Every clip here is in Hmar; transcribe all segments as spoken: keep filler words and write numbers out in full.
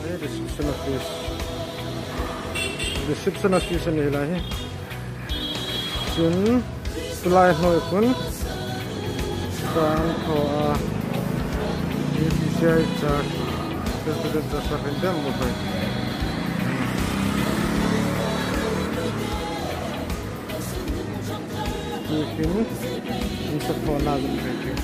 Hei, reception office. Reception office a ni lai hi. Chun, tulai hnuoi khun. San thaw a. A C C I church. Presbyterian church a hring dem mo hoi. Tuhin, in sa thaw na zuk hring.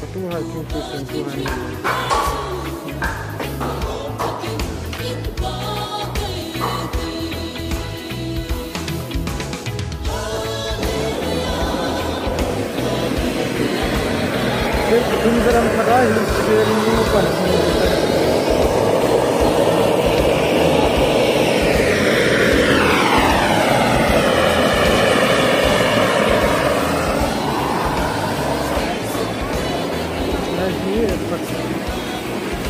Ka tuhai chu, chu sen tuhai. Kum zaram thara hin seri pan. Hi,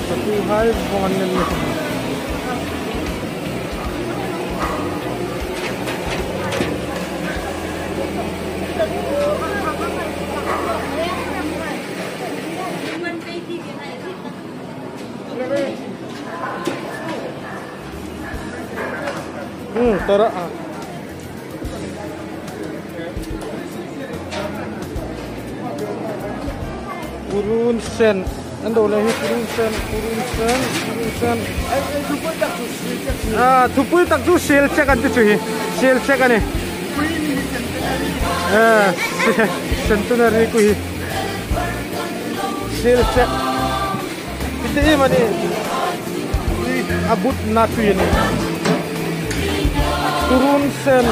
ka tuhai vawng an nen ni. Hmm, tara a. Purun sen. An do le hi purun sen, purun sen, purun sen. A, thupui tak chu sale cheque an ti chu hi. Sale cheque a nih. A, centenary ku hi. Sale cheque. Iti mani. A butna chu a nih. Purun sen.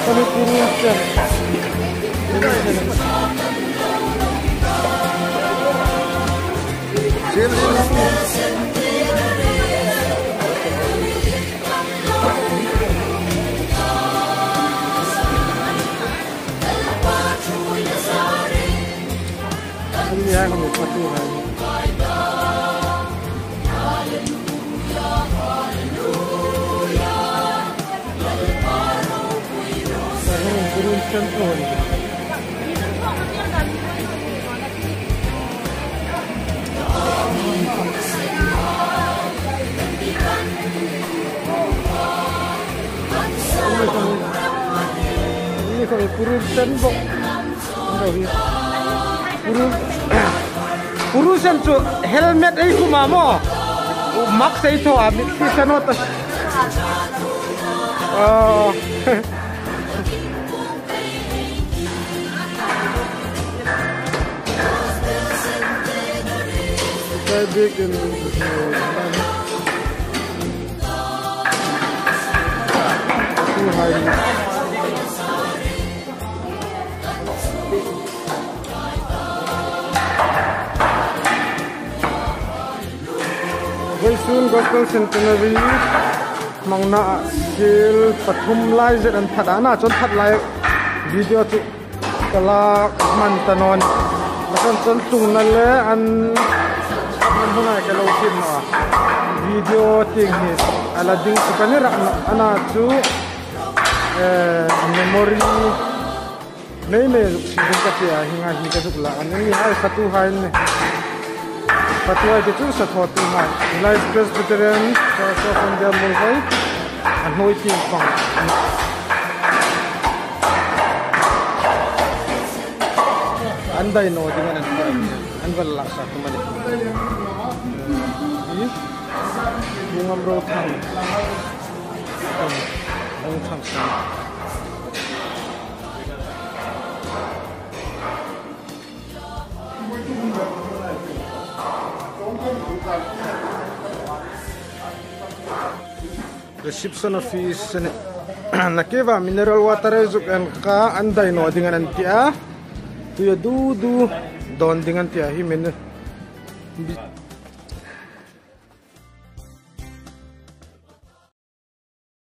Kami purun sen. Purun sen. Purul sen bok. Purul, purul sen chu helmet ei khum a maw. Mask ei thaw a, mit si sa naw ta. Oh. Very big in Vawisun Gospel Centenary hmangna ah sale pathum lai zet an that a, a na chun that lai video chu ka la hman ta naw a. Nasan chun tlungna le an hman huna ka lo hriet naw a. Video tieng hi a la ding chu ka ni rak naw a, a na chu, eh, memory mei mei zuk si ding ka ti a, hieng ang hi ka zuk la a. An ni hai, satuhai an nih. Satuhai te chu sathawtuhai. Life Presbyterian Church of India Muolhoi. A hnuoi tieng pang. An dai naw ding an ti a. An va la sa tum a nih. Hi. Bungam ro thang. Bung thang sa. Reception office a nih. Nakie va mineral water ei zuk en kha, an dai naw ding an ti a. Tui a du du dawn ding an ti a, hi min.